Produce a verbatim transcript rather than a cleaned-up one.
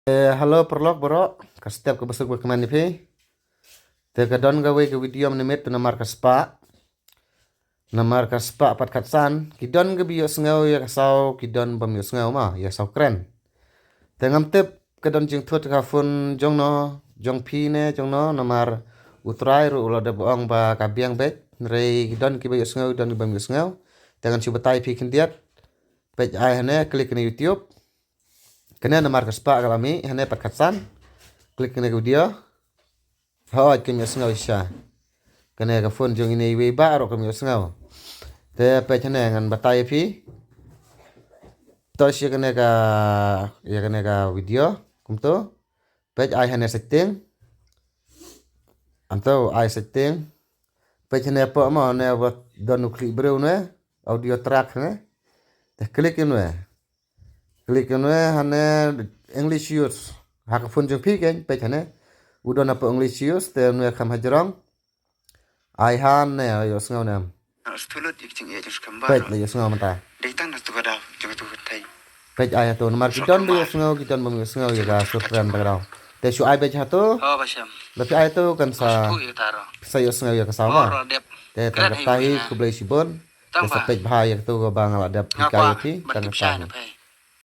Eh, hello paralok baroh, ka step kaba suk ba kmen ïa phi. Te ka don kawei ka video mynmiet namar ka spah. Namar ka spah pat khatsan, ki don kiba ïohsngew ïa ka saw, ki don bym ïohsngew ma, ïa ka saw kren. Te ngam tip ka don jingthut ka phone jong no, jong phi ne jong no, namar U Trai ruh u la dep ong ba ka biang beit, hynrei ki don kiba ïohsngew, ki don kiba bym ïohsngew. Te ngan shu batai phi khyndiat. Peit ai hangne, klik hangne YouTube. Kane namar ka spah ka la mih, hangne pat khatsan. Klik hangne ka video. Hooid, kam ïohsngew shisha. Kane ka phone jong ine iwei i bah ruh kam ïohsngew. Te peit hangne ngan batai ïa phi. To ïa kane ka, ïa kane ka video kumto. Peit ai hangne setting. Hangto ai setting. Peit hangne hapoh mo, hangne ba don u khlieh briew hangne, audio track hangne. Te klik hangne. Klik hangne, hangne English use. Ha ka phone jong phi kein, peit hangne. U don hapoh English use, te hangne kham hajrong. Ai hangne, ïohsngew ne em. Peit la ïohsngew mynta. Peit ai hato, namar ki don ba ïohsngew, ki don bym ïohsngew ïa ka sur kren ba ka daw. Te shu ai beit hato. Lada phi ai hato kan sa, sa ïohsngew ïa ka saw ma. Te tang katta hi, khublei shibun. Te sa peit bha ïa kato kaba nga la dep hikai ïa phi, tang katta hi.